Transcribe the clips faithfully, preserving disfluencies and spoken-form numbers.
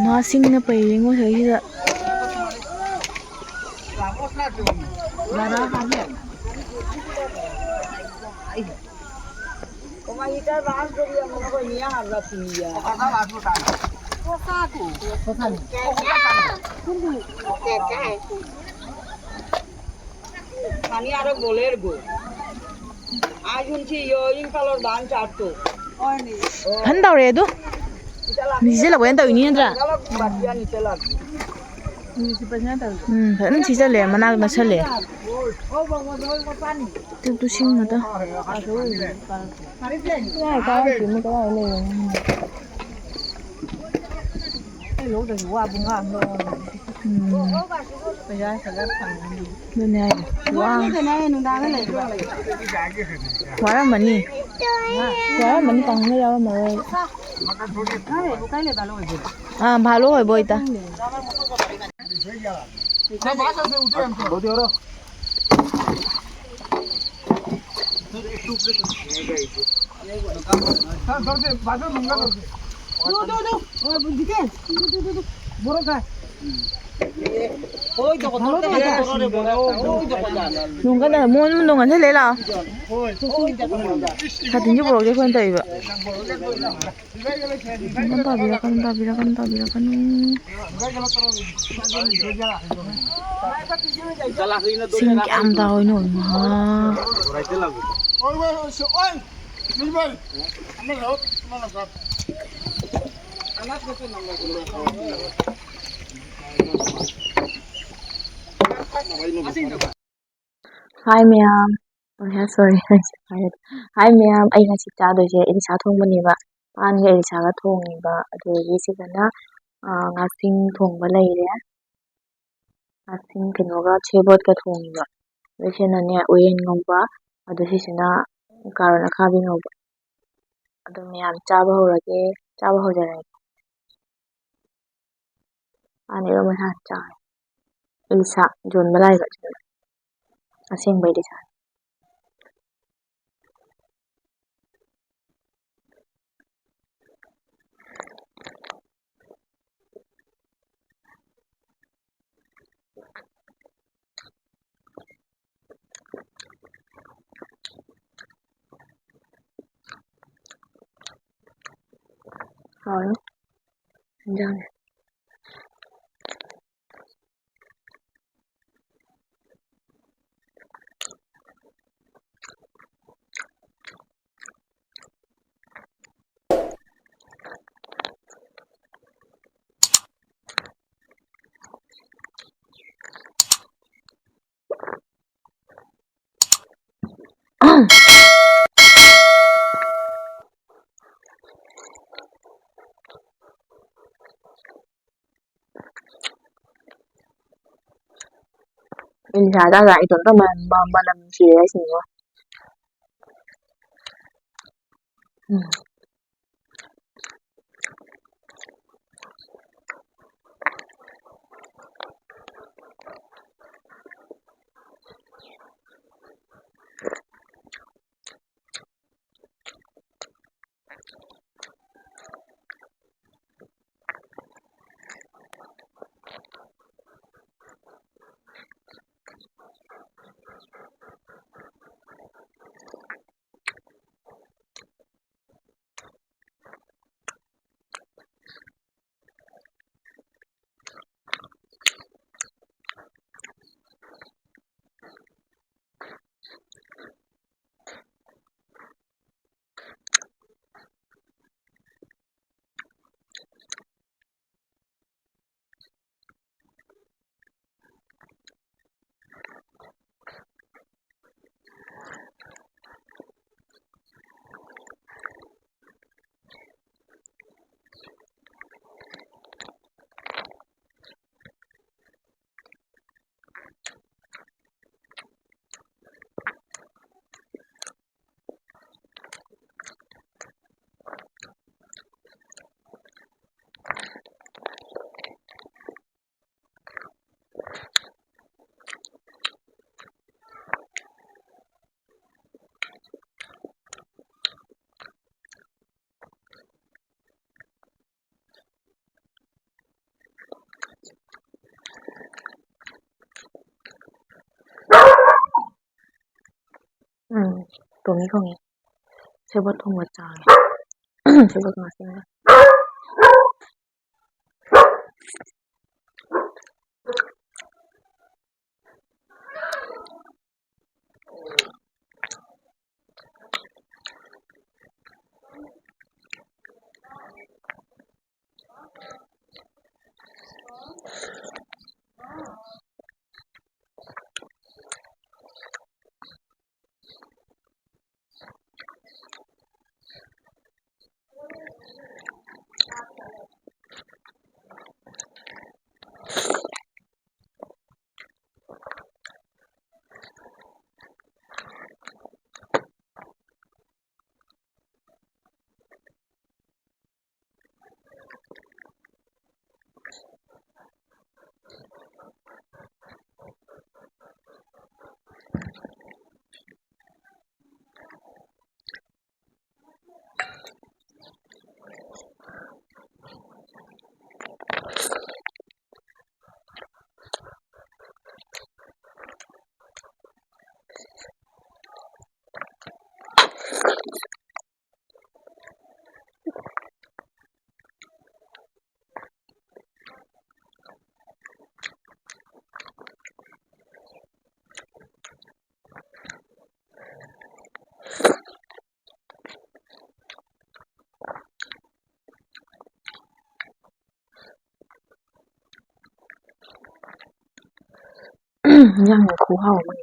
ꯃꯥꯁꯤꯡꯅ ꯄꯩꯔꯦꯉꯣ ꯁꯤꯗꯩꯁꯤꯗ꯫ ꯐꯟ ꯇꯧꯔꯦ ꯑꯗꯨ꯫ ꯃꯤꯁꯤꯜꯂꯛꯄ ꯍꯥꯏꯅ ꯇꯧꯔꯤꯅꯤ ꯅꯠꯇ꯭ꯔꯥ? ꯎꯝ, ꯐꯖꯅ ꯊꯤꯖꯜꯂꯦ, ꯃꯅꯥꯛ ꯅꯛꯁꯜꯂꯦ꯫ ꯇꯨ, ꯇꯨ ꯁꯤꯡ ꯉꯥꯛꯇ꯫ ꯀꯗꯥꯏ ꯀꯥꯔꯛꯇꯣꯏꯅꯣ, ꯀꯗꯥꯏ ꯂꯩꯔꯤꯅꯣ ꯈꯪꯗꯦ꯫ ꯎꯝ꯫ ꯑꯗꯨꯅꯦ ꯍꯥꯏꯁꯦ꯫ ꯋꯥ-, ꯋꯥꯔꯝꯃꯅꯤ꯫ ꯋꯥꯔꯝꯃꯅꯤ, ꯀꯪꯉꯒ ꯌꯥꯎꯔꯝꯃꯔꯣꯏ꯫ ꯑꯥ, ꯚꯥꯂꯣ ꯍꯣꯏꯕꯣ ꯏꯇꯥ꯫ ꯅꯣꯡ ꯀꯟꯅ ꯃꯣꯟ ꯅꯣꯡ ꯀꯟꯅ ꯂꯩ ꯂꯥꯛꯑꯣ꯫ ꯁꯥꯇꯤꯟꯁꯨ ꯄꯨꯔꯛꯇꯦ ꯑꯩꯈꯣꯏꯅ ꯇꯧꯔꯤꯕ꯫ ꯇꯥꯕꯤꯔꯛꯀꯅꯨ, ꯇꯥꯕꯤꯔꯛꯀꯅꯨ, ꯇꯥꯕꯤꯔꯛꯀꯅꯨ, ꯇꯥꯕꯤꯔꯛꯀꯅꯨ꯫ ꯁꯤꯡ ꯀꯌꯥꯝ ꯇꯥꯎꯏꯅꯣ, ꯏꯃꯥ꯫ Hi ꯃꯌꯥꯝ꯫ Oh, yeah, sorry. Hi ꯃꯌꯥꯝ, ꯑꯩ ꯉꯁꯤ ꯆꯥꯗꯣꯏꯁꯦ ꯏꯂꯤꯁꯥ ꯊꯣꯡꯕꯅꯦꯕ꯫ ꯄꯥꯟꯒ ꯏꯂꯤꯁꯥꯒ ꯊꯣꯡꯉꯦꯕ꯫ ꯑꯗꯨꯗꯒꯤ ꯁꯤꯗꯅ, ꯑ, ꯉꯥꯁꯤꯡ ꯊꯣꯡꯕ ꯂꯩꯔꯦ꯫ ꯉꯥꯁꯤꯡ ꯀꯩꯅꯣꯒ ꯁꯦꯕꯣꯠꯀ ꯊꯣꯡꯉꯦꯕ꯫ ꯑꯗꯨ ꯁꯤꯅꯅꯦ ꯎꯌꯦꯟ ꯉꯧꯕ, ꯑꯗꯨ ꯁꯤꯁꯤꯅ ꯀꯥꯔꯣꯠ ꯑꯈꯥꯕꯤ ꯉꯧꯕ꯫ ꯑꯗꯨ ꯃꯌꯥꯝ ꯆꯥꯕ ꯍꯧꯔꯒꯦ, ꯆꯥꯕ ꯍꯧꯖꯔꯒꯦ꯫ ꯑꯅꯤꯔꯣ ꯃꯁꯥ ꯆꯥꯎꯋꯦ꯫ ꯏꯂꯤꯁꯥ ꯌꯣꯟꯕ ꯂꯥꯛꯏꯕ ꯑꯁꯤꯗ꯫ ꯑꯁꯦꯡꯕ ꯏꯂꯤꯁꯥ꯫ ꯍꯥꯎꯔꯅꯤ ꯏꯟꯖꯥꯡꯁꯦ꯫ ꯏꯟꯁꯥ ꯆꯥ ꯆꯥ ꯏꯇꯣꯝꯇ ꯃꯅꯝ, ꯃꯅꯝ ꯅꯨꯡꯁꯤꯔꯦ ꯍꯥꯏꯁꯤꯅꯤꯉꯣ꯫ ꯎꯝ꯫ ꯎꯝ, ꯊꯣꯡꯉꯤ, ꯊꯣꯡꯉꯤ꯫ ꯁꯦꯕꯣꯠ ꯊꯣꯡꯕ ꯆꯥꯒꯦ꯫ ꯁꯦꯕꯣꯠ ꯊꯣꯡꯕ ꯆꯥꯒꯦ꯫ ꯎꯝ, ꯏꯟꯖꯥꯡ ꯈꯨꯍꯥꯎ ꯑꯃ꯫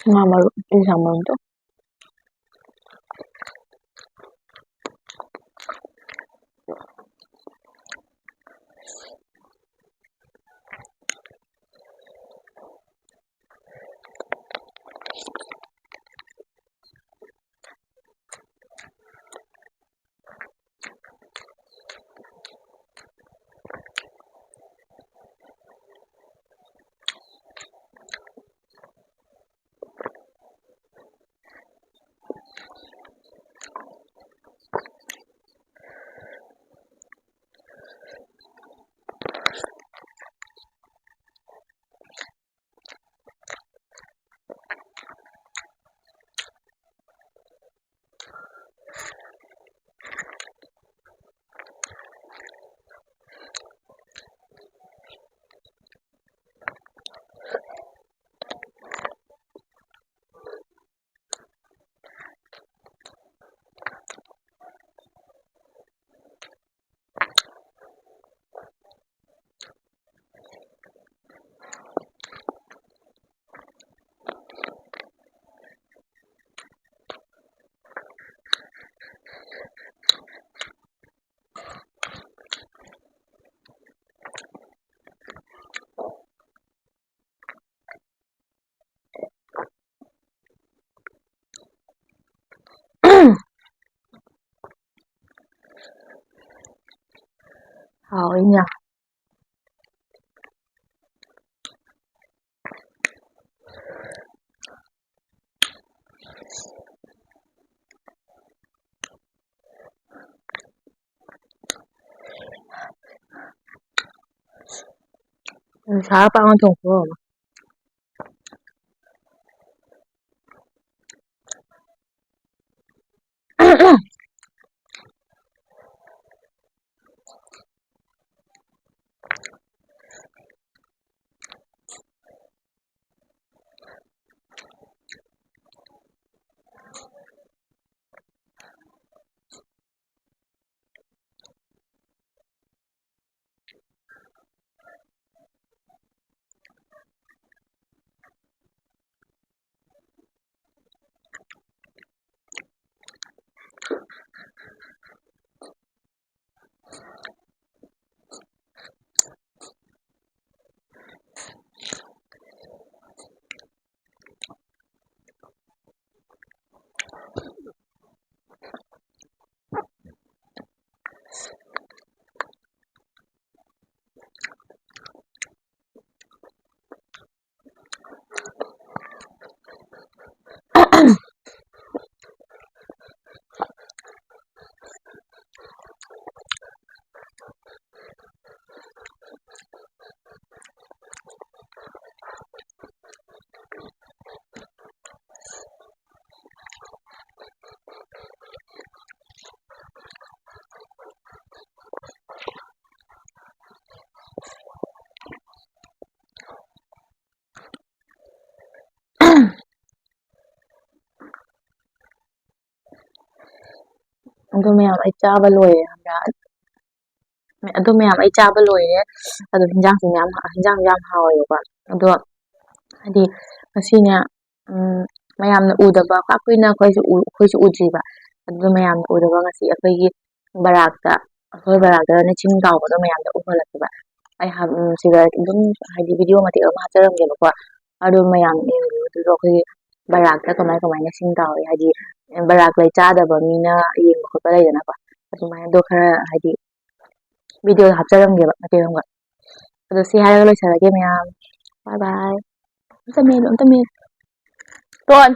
ꯉꯥ ꯃꯔꯨ, ꯏꯟꯖꯥꯡ ꯃꯔꯨꯗꯣ꯫ ꯍꯥꯎꯋꯤꯅꯦ꯫ ꯁꯥ ꯄꯥꯛꯅ ꯊꯣꯡꯕ ꯍꯧꯔꯕ? ꯑꯗꯨ ꯃꯌꯥꯝ ꯑꯩ ꯆꯥꯕ ꯂꯣꯏꯔꯦ ꯈꯪꯕ꯭ꯔꯥ? ꯑꯗꯨ ꯃꯌꯥꯝ ꯑꯩ ꯆꯥꯕ ꯂꯣꯏꯔꯦ꯫ ꯑꯗꯣ ꯍꯤꯟꯖꯥꯡꯁꯨ ꯃꯌꯥꯝ ꯍꯤꯟꯖꯥꯡꯁꯨ ꯌꯥꯝ ꯍꯥꯎꯋꯦꯕꯀꯣ꯫ ꯑꯗꯣ ꯍꯥꯏꯗꯤ ꯉꯁꯤꯅꯦ, ꯎꯝ, ꯃꯌꯥꯝꯅ ꯎꯗꯕ, ꯄꯥꯛ ꯀꯨꯏꯅ ꯑꯩꯈꯣꯏꯁꯨ ꯎ- ꯑꯩꯈꯣꯏꯁꯨ ꯎꯗ꯭ꯔꯤꯕ, ꯑꯗꯨꯗꯣ ꯃꯌꯥꯝꯅ ꯎꯗꯕ ꯉꯁꯤ ꯑꯩꯈꯣꯏꯒꯤ ꯕꯔꯥꯛꯇ, ꯑꯩꯈꯣꯏ ꯕꯔꯥꯛꯇꯅ ꯆꯤꯡ ꯇꯥꯎꯕꯗꯣ ꯃꯌꯥꯝꯗ ꯎꯍꯜꯂꯛꯀꯦꯕ꯫ ꯑꯩ ꯍꯥꯞ- ꯎꯝ, ꯁꯤꯗ ꯑꯗꯨꯝ ꯍꯥꯏꯗꯤ ꯚꯤꯗꯤꯑꯣ ꯃꯇꯦꯛ ꯑꯃ ꯍꯥꯞꯆꯔꯝꯒꯦꯕꯀꯣ꯫ ꯑꯗꯨ ꯃꯌꯥꯝ ꯌꯦꯡꯕꯤꯌꯨ꯫ ꯑꯗꯨꯗꯣ ꯑꯩꯈꯣꯏꯒꯤ ꯕꯔꯥꯛꯇ ꯀꯃꯥꯏ ꯀꯃꯥꯏꯅ ꯆꯤꯡ ꯇꯥꯎꯏ, ꯍꯥꯏꯗꯤ ꯕꯔꯥꯛ ꯂꯩ ꯆꯥꯗꯕ ꯃꯤꯅ ꯌꯦꯡꯕ ꯈꯣꯠꯄ ꯂꯩꯗꯅꯀꯣ, ꯑꯗꯨꯃꯥꯏꯅ ꯑꯗꯣ ꯈꯔ ꯍꯥꯏꯗꯤ ꯚꯤꯗꯤꯑꯣꯗ ꯍꯥꯞꯆꯔꯝꯒꯦꯕ ꯃꯇꯦꯛ ꯑꯃꯒ꯫ ꯑꯗꯣ ꯁꯤ ꯍꯥꯏꯔꯒ ꯂꯣꯏꯁꯤꯜꯂꯒꯦ ꯃꯌꯥꯝ꯫ ꯕꯥꯏ ꯕꯥꯏ꯫ ꯑꯝꯇ ꯃꯦꯜꯂꯨ, ꯑꯝꯇ ꯃꯦꯜꯂꯨ꯫ ꯇꯣꯟ꯫